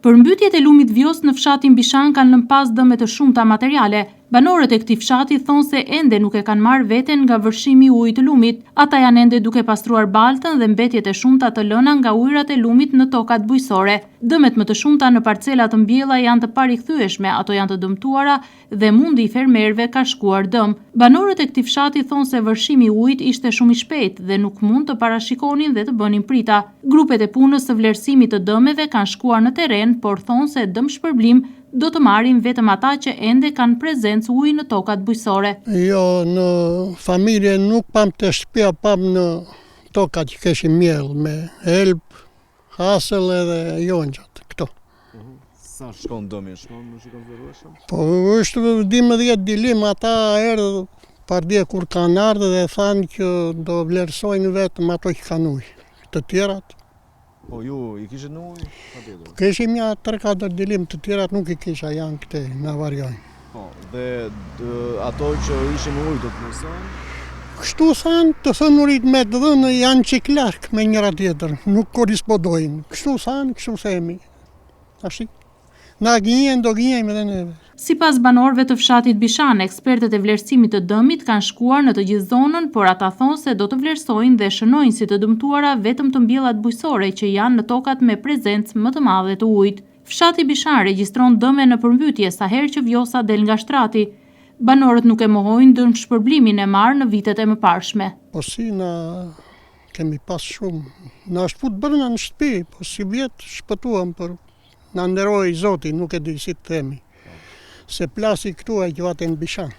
Përmbytjet e lumit Vjosë në fshatin Bishan kanë lënë pas dëme të shumta materiale. Banorët e këtij fshati thonë se ende nuk e kanë marrë veten nga vërshimi i ujit të lumit. Ata janë ende duke pastruar baltën dhe mbetjet e shumta të lëna nga ujërat e lumit në tokat bujqësore. Dëmet më të shumta në parcela të mbjella janë të parikthyeshme, ato janë të dëmtuara dhe mundi i fermerëve ka shkuar dëm. Banorët e këtij fshati thonë se vërshimi i ujit ishte shumë i shpejtë dhe nuk mund të parashikonin dhe të bënin prita. Grupet e punës së vlerësimit të dëmeve kanë shkuar në terren, por thonë se dëmshpërblim do të marrin vetëm ata që ende kanë prezencë uji në tokat bujqësore. Jo, në familje nuk pamë te shtëpia, pamë në tokat që kishim mjellë me elb, Hasëll edhe jonxhat, këto. Mhm. Sa shkon dëmi, shkon më shikon konsiderueshëm? Po është 12 dynym, ata erdhën pardje kur kanë ardhë dhe thanë që do vlerësojnë vetëm ato që kanë ujë, të tjerat. Po ju i kishit në ujë? Patjetër. Kishim nja 3-4 dynym, të tjerat nuk i kisha, janë këtej, në Varjojnë. Po, dhe ato që ishin në ujë do të vlerësohen? Kështu thanë, të thënurit me të dhënë janë çik larg me njëra tjetrën, nuk korrespondojnë. Kështu thanë, kështu themi. Tashi, na gënjen, do gënjejmë edhe neve. Sipas banorëve të fshatit Bishan, ekspertët e vlerësimit të dëmit kanë shkuar në të gjithë zonën, por ata thonë se do të vlerësojnë dhe shënojnë si të dëmtuara vetëm të mbjellat bujqësore që janë në tokat me prezencë më të madhe të ujit. Fshati Bishan regjistron dëme në përmbytje sa herë që Vjosa del nga shtrati. Banorët nuk e mohojnë dëmshpërblimin e marrë në vitet e mëparshme. Po si na kemi pas shumë, na është fut brenda në shtëpi, po sivjet shpëtuam por na nderoi Zoti, nuk e di si të themi. Se plasi këtu ai që vate në Bishan.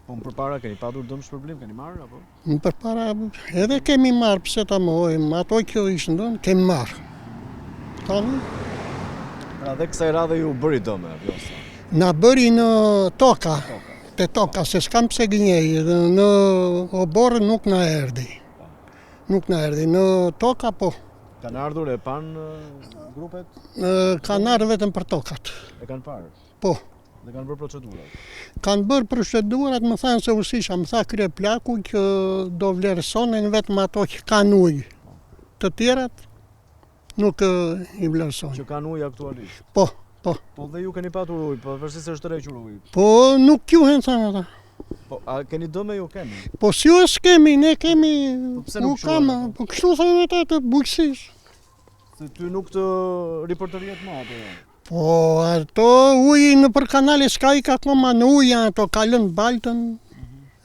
Po më përpara keni patur dëmshpërblim, keni marrë apo? Më përpara edhe kemi marrë, pse ta mohojmë, ato që ishin dhënë, kemi marrë. Tani? Pra dhe kësaj radhe ju bëri dëme, Vjosa? Na bëri në toka, te toka, se s'kam pse gënjej, në oborr nuk na erdhi. Nuk na erdhi, në toka po. Kanë ardhur e panë grupet? Kanë ardhur vetëm për tokat. E kanë parë? Po. Dhe kanë bërë procedurat? Kanë bërë procedurat, më thanë se usisha, më tha kryeplaku që do vlerësonin vetëm ato që kanë ujë. Të tjerat nuk i vlerësojnë. Që kanë ujë aktualisht? Po, po. Po dhe ju keni patur ujë, po vërtet se është tërhequr uji. Po nuk quhen thanë ata. Po a keni dëme ju keni? Po si jo s'kemi, ne kemi, po pse nuk kam, po kështu thanë ata të bujqësisë. Se ty nuk të ripërtërihet më apo jo? Po ato uji nëpër kanale s'ka ik akoma në ujë janë ato ka lënë baltën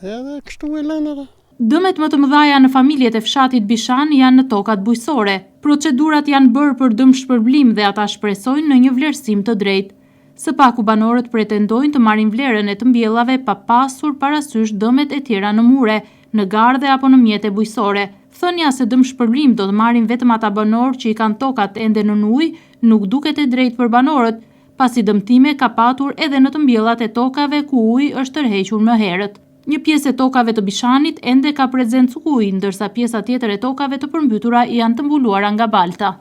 edhe kështu e lënë ata. Dëmet më të mëdhaja në familjet e fshatit Bishan janë në tokat bujqësore. Procedurat janë bërë për dëmshpërblim dhe ata shpresojnë në një vlerësim të drejtë. Së paku banorët pretendojnë të marrin vlerën e të mbjellave pa pasur parasysh dëmet e tjera në mure, në gardhe apo në mjete bujqësore. Thënia se dëmshpërblim do të marrin vetëm ata banorë që i kanë tokat ende nën ujë, nuk duket e drejtë për banorët, pasi dëmtime ka patur edhe në të mbjellat e tokave ku uji është tërhequr më herët. Një pjesë e tokave të Bishanit ende ka prezencë uji, ndërsa pjesa tjetër e tokave të përmbytura janë të mbuluara nga balta.